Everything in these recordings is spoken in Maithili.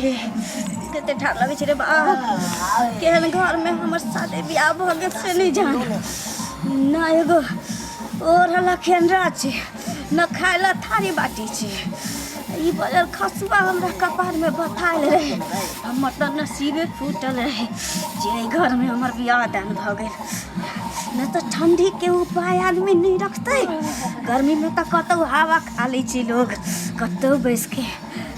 गे कते ठार लगै छै रे बाप। केहन घरमे हमर शादी बियाह भऽ गेल से नहि जान। ना एगो ओढ़ला खेनरा छै, न खाय ला थारी बाटी छै। ई बजल खसुआ हमरा कपारमे बथायल रहै। हमर तऽ नसीबे फूटल रहै जे एहि घरमे हमर बियाह दान भऽ गेल। नहि तऽ ठण्डीके उपाय आदमी नहि रखतै। गर्मीमे तऽ कतहु हवा खा लै छै लोग, कतहु बैसिके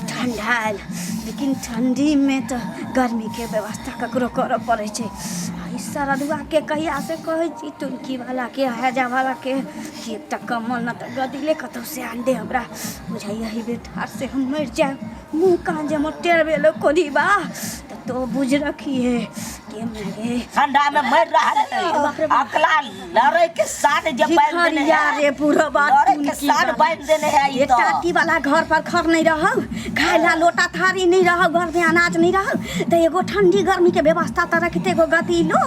ठण्डा आयल, लेकिन ठण्डीमे तऽ गर्मीके व्यवस्था ककरो करऽ पड़ै छै। आ ई सरदुआके कहियासँ कहै छी टुनकीवलाके, हैजावलाके कि एकटा कम्बल नहि तऽ गदीले कतहुसँ आनि दे हमरा। बुझाइए एहि बेर ठाढ़सँ हम मरि जायब। मुँह कान जे हमर टेढ़ भेल कोढ़ीबा तऽ तो बुझ रखिहे के मारे। ठंडा में मर रहल है। बाप रे बाप। अकला लड़े के साथ जे बांध देने भिखरिया है। रे बुढ़बा। लड़े के टुनकी साथ वाला। बांध देने है ई ये तो। टाटी वाला घर पर खर नहीं रहौ, खाय ला लोटा थारी नहीं रहौ, घर में अनाज नहीं रहौ, तऽ एगो ठंडी गर्मी के व्यवस्था तऽ रखते एगो गदीलो।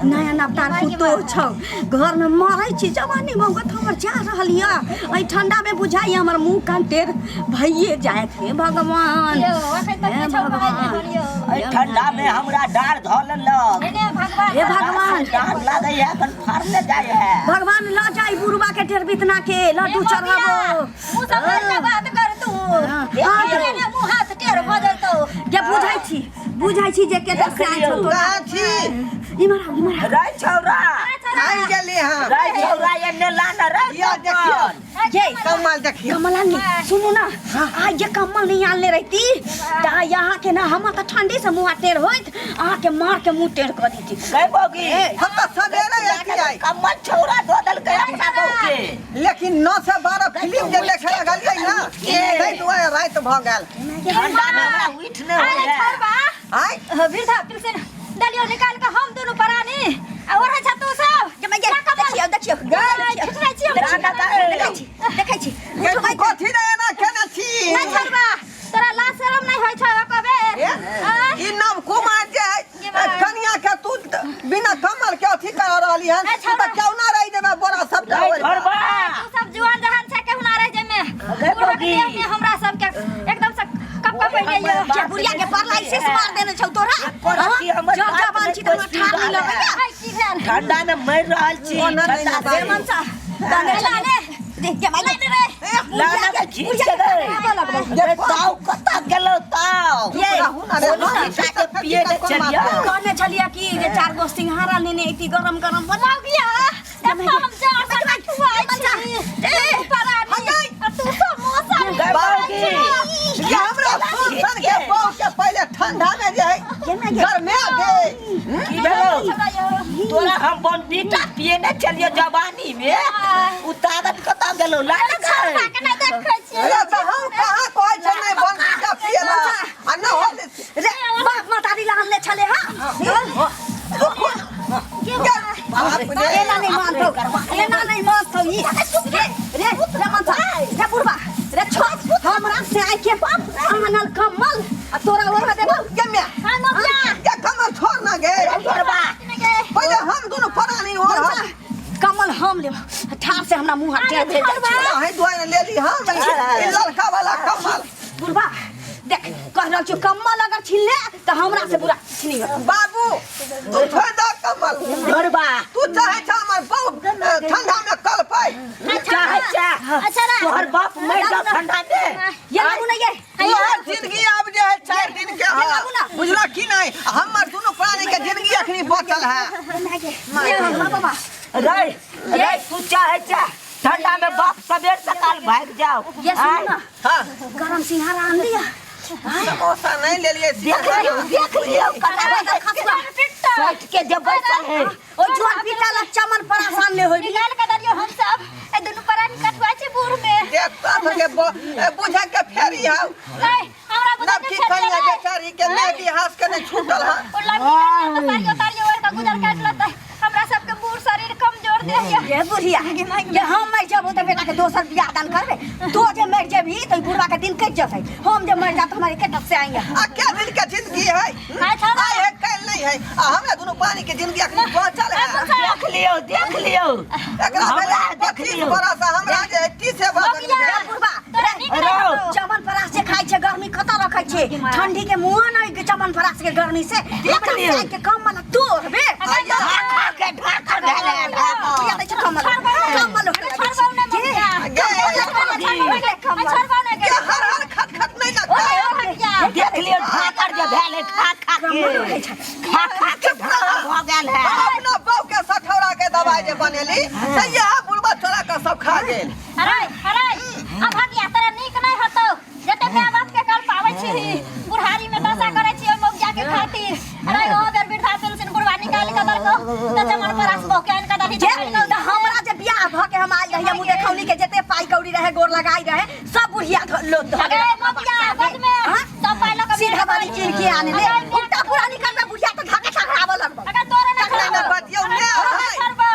नया नवतार पुतोह छौ, घर में मरै छी। जवानी मौगत हमर जा रहल यऽ। एहि ठंडा में बुझाइए हमर मुँह कान टेढ़ भइए जायत। हे भगवान, यौ, अखन तक हे किछो भए नहि भगवान। रहल यौ। एहि ठंडा में हमरा डार धऽ लेलक। एने भगवान। हे भगवान। डार लागै है, अपन फाड़ने जाइ है। भगवान लऽ जाई बुढ़वा के टेढ़ बितना के लड्डू चढ़ाबो। मुँह सब लड़का बात कर तू। हाँ, अरे ने मुँह हाथ टेढ़ भऽ जेतौ। जे बुझै छी, बुझै छी जे केते सियान छौ तोरा। कहाँ छी? इम्हर आउ, इम्हर आउ। रै छौरा। आइ गेली हम। रै छौरा, एने लाना रै। या देखियौ। कम्बल। ये कमल देखियौ। कमल आनली। सुनू ना, आइ जे कमल नहीं आनले रहती तऽ यहाँ के ना हमर तऽ ठंडी से मुँह टेढ़ होइत, अहाँ के मार के मुँह टेढ़ कऽ देती। गै बौगी। हम तऽ सवेरे अथी आई। कम्बल छौरा धो देलकै अपना बहू के। लेकिन 9 से 12 फिल्म जे देखे लगलियै ना, ताहि दुआरे राति भऽ गेल। ठंडा में हमरा उठ नहि अरे होइए। छोड़बा। आइ वृद्धा पेंशन दलियो निकाल के हम दुनू प्राणी आ ओढ़ै छ तू सब। देखियौ, देखियौ। छिटरै छी हम। लाना गै। देखै छी, देखै छी। गे, तू कथी ने एना केने छी? नहि छोड़बा, तोरा लाज शरम नहि होइ छौ एको बेर? ए? आँय? ई नव कुमार जे है, ये बात। कनिया के तू बिना कमल के अथी कर रहली हन। ए, तू तऽ क्यों ना रहि देबे बोरा सबटा रै ओढ़ि कऽ। छोड़बा। तू सब जुआन जहान छै, केहुना रहि जाइमे। गै बुढ़क बौगी। देह मे हमरा सबके एकदम से कप कप पड़ि जे बुढ़िया के परलाइसिस मार देने छौ तोरा। परसी हमर जब बात जवान नहि छी तऽ कोइ ठार नहि सुनि लगैया। आइ की भेल? ठंडा में मर रहल छी। ओना नहि ठंडा ने से। मनसा तने लाने। देख के माई रे। लाना के खींच के गै। गै, ताव कतऽ गेलौ ताव? ये रहू ना रे, कोनो हम सीता के पिए ने चलिया। कहने छलिया कि जे चार गो सिंघाड़ा लेने ऐती, गरम गरम बना। मौगिया, एतऽ हम जाड़ से कठुआइ छी। दुनू प्राणी आ तू समोसा। गै बौगी। ये हमरा सुन सुन के बहू के पहिले ठंडा में जे है गरमे दे। की भेलौ तोरा? हम बॉर्नवीटा पिए ने चलियो जवानी में। उ ताकत कतऽ गेलौ लाना गै? के नहि देखै छियै। अरे तऽ हम कहाँ कहै छै नहि बॉर्नवीटा पिए ला आ न हो। रे बाप मातारी लानले छले। हां, बाप रे। एना नहीं मानतौ, एना नहीं मानतौ ई। रे रे रे मनसा, रे बुढ़बा रे, छोड़ हमरा से। आइ के बाप आनल कमल आ तोरा ओढ़ देबौ। गे म्या। हाँ मौगिया। गे कमल छोड़ ना गे। छोड़बा। पहिले हम दुनू प्राणी ओढ़। मनसा, कमल हम लेब। ठार से हमरा मुँह हाथ टेढ़ भेल जाइ छै। अहीं दुआरे ले ली हम ई लड़का वाला कमल। बुढ़बा देख, कह रहल छियौ, कमल अगर छीन ले तऽ हमरा से बुरा किछु नहि होत। बाबू, तू छोड़ दे कमल। छोड़बा। तू चाहे छ हमर बहू ठंडा में कलपै। चाहे चा। अच्छा रा। तोहर बाप मर जाओ ठंडा में। ये लागू ना ये। तोहर जिंदगी आब जे है 4 दिन के है, बुझला की नहीं? हमर दुनू प्राणी के जिंदगी अखनी बचल है। ये बाबा। रै रै, तू चाहे चा ठंडा में बाप सबेर सकाल भाग जाओ। ये सुन ना। हाँ। गरम सिंघाड़ा आन लिया। समोसा नहीं ले लिए। देख लियो, देख लियो कना खसुआ सट के जब बैठल है। ओ जुआन पीटा ला चमन परेशान ले होई। निकाल के दलियो, हम सब ए दुनू प्राणी कठुआइ छी बूढ़ में। देख तो के बुझे के फेरी हौ। नहीं, हमरा बुझे नब के की फेरी कनिया नहीं। बेचारी के नहीं बिहास के नहीं छूटल है। ओ लड़की के तो साड़ियो ताड़ियो ओढ़ के गुजर काट लेतै। हमरा सबके बूढ़ शरीर कमजोर देह ये। ये बुढ़िया, ये हम मर जबो तऽ बेटा के दोसर बियाह दान करबे। तू जे मर जेबही तऽ बुढ़वा के दिन कटि जेतै। हम जे मर जात हमारे के से आएंगे। आ क्या दिन के जिंदगी है? अच्छा। आइ है कल नहीं है, आ हमरा दुनू पानी के जिंदगी अखनी बचल है। देख लियो, देख लियो। एकरा भेलै हमरा देख 25 लियो। बरस, आ हमरा जे है 30 बरस। रे बुढ़वा, तोरा नीक रो। चमन परास जे खा खाइ छै गर्मी कतऽ रखै छै ठंडी के मुँह नहि के चमन फरास के गर्मी से हमरा लियौ। साय के कम्बल तू ओढ़बे ढाका के ढाका भेलै ढाका बुढ़िया दै छै कम्बल कम्बल छोड़बौ नहि मौगिया। छोड़बौ नहि के हर हर खट खट नहीं ना खाए। देख लियौ ढाकर जे भेलै खा खा के खा खा के ढाकर भऽ गेल है हम अपना बहू के सठौरा के दवाई जे बनेली से यह बुढ़वा चोरा के सब खा गेल अरे अरे अब भगिया तोरा नीक नहि होतौ जते माय बाप के कल पाबै छी बुढ़ारी में दशा करै छी ओहि मौगिया के खातिर अरे ओ बेर वृद्धा पेंशन बुढ़वा निकालि के देलको तऽ चमन पर आसबो के आनि के दही जे तऽ हमरा जे बियाह भऽ के हम आयल रहियै मुँह देखौनी के जते पाइ कौड़ी रहे गोर लगाई रहे सब बुढ़िया लो धऽ अरे मौगिया गोद में हाँ? सब पाइ लऽ के सीधा वाली चीन के आने ले उल्टा पूरा निकल में बुढ़िया तो धाके ठहरावऽ लगबो अगर तोरा ना तखने ने बतियौ ने है। छोड़बो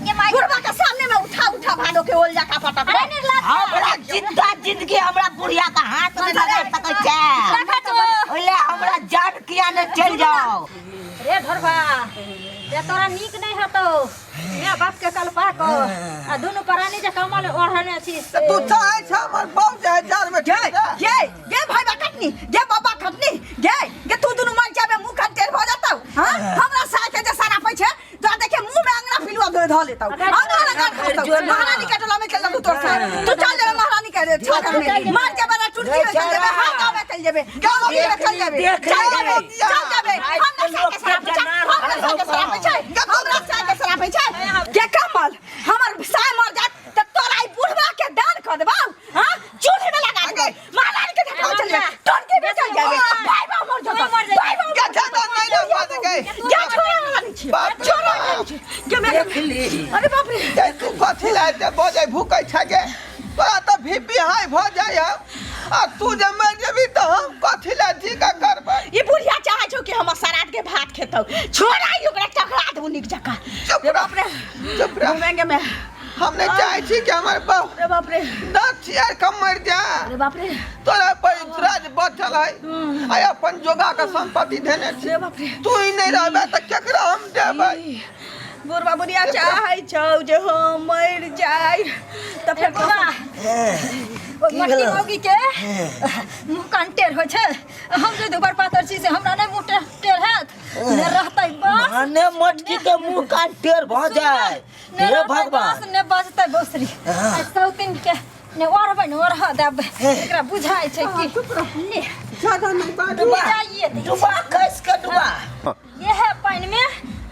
ये माई बुढ़वा के सामने में उठा उठा भादो के ओल जाका पटक अरे निर्लज्ज हमरा जिंदा जिंदगी हमरा बुढ़िया के हाथ में लगा सकै छै देखा तो ओले हमरा जान किया ने चलि जाओ रे ढोरबा रे तोरा नीक नहीं होतो माय बाप के कलपा को आ दुनू प्राणी जे कमल ओढ़ने छी तऽ तू चाहै छ हमर बहू जे है जाड़ में गे गे गे भाई बा कटनी गे बाबा कटनी गे गे तू दुनू मर जाबे मुंह खन टेढ़ भ जातौ हां हमरा साय के जे सारा पै छै तोरा देखे मुंह में अंगना पिलुआ धो धो लेतौ अंगना लगा खसतौ महारानी के टोला में चल तू तोर साय तू चल जेबे महारानी के छागर में मर जाबे ना टुटकी में चल जेबे हां गांव में चल जेबे गांव में चल जेबे चल जेबे चल जेबे हमरा साय के सारा पै छै हमरा साय के सारा पै छै हमरा साय के सारा पै छै गे कमल हमर साय मर जात त तोरा ई बुढ़वा के दान क देबौ हां चूल्हे में लगा देबौ महारानी के धक्का चल जाए टोटके में चल जाए भाई बा मर जाए मर जाए। भाई बा गे ज्यादा नहीं ना बाज गए क्या छोड़ा वाला नहीं छियै बाप रे छोड़ा वाला नहीं छियै गे मैं देख ली अरे बाप रे गे तू कथी लए एते बजै भूकै छै गे तोरा तऽ भी बिहाय भऽ जाइ है आ तू जे मरि जेबही तऽ हम कथी लए जी के करबै ई बुढ़िया चाहै छौ कि हम सराद के भात खेतौ छोड़ा ई ओकरा टकरा देबौ नीक जकाँ चुप रे रह बाप रे चुप रह घूमेंगे मैं हम नहीं चाहै छी कि हमर बहू अरे बाप रे दस यार कम मरि जा अरे बाप रे तोरा पर राज बचल है आ अपन जोगा के संपत्ति देने छी अरे बाप रे तू ही नहीं रहबे तऽ केकरा हम देबै बुढ़वा बुढ़िया चाहै छौ जे हम मरि जाय तऽ फेर बुढ़वा ओ की मोटकी भेलौ? मौगी के मुँह कान टेढ़ होइ छै हम जे दुबर पातर छी से हमरा नहि मुँह टेढ़ टेढ़ हैत ने रहतै बाँस माने मोटकी के मुंह कान टेढ़ भऽ जाय ने हे रहतै भगवान बाँस ने बजतै बौसरी आ सौतिन के ने ओढ़बै ने ओढ़ऽ देबै एकरा बुझाइ छै कि ने ज्यादा नहीं बाजू बुझाइए दै डुबा कस के डुबा इएह पानिमे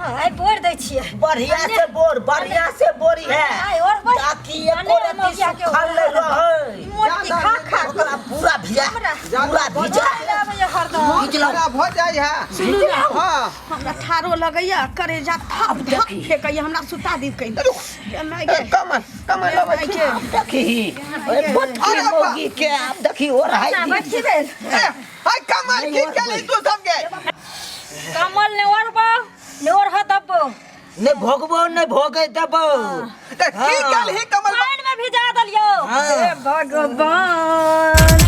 आइ बोरि दै छियै बढ़िया से बोर बढ़िया से बोरी है आइ ओढ़बै ताकि एको अने रत्ती मौगिया के सुखल नहीं रहे मोटकी खा खा के ओकरा पूरा भिजा पूरा भिजा आबैया हरदम मोन खराब भऽ जाइ है सुनू ने हाँ हमरा ठारो लगैया करेजा थप धप फेकैया हमरा सुता दी कहीं ए, कमल कमल लबै छी आब देखी ओए मोटकी अरे बा। मौगी के आब देखी ओ रहै की भेल ए, हाय कमल की केली तू सबके कमल ने ओढ़बो ने ओढ़ दबो ने भोगबो ने भोगे देबो तऽ की केलही कमल पानि में भिजा देलियो हाँ। हे भगवान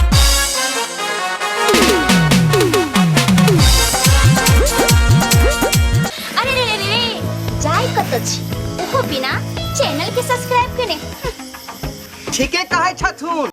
अरे रे रे रे रे जाय कत छी ओहो बिना चैनल के सब्सक्राइब केने ठीके कहै छथुन।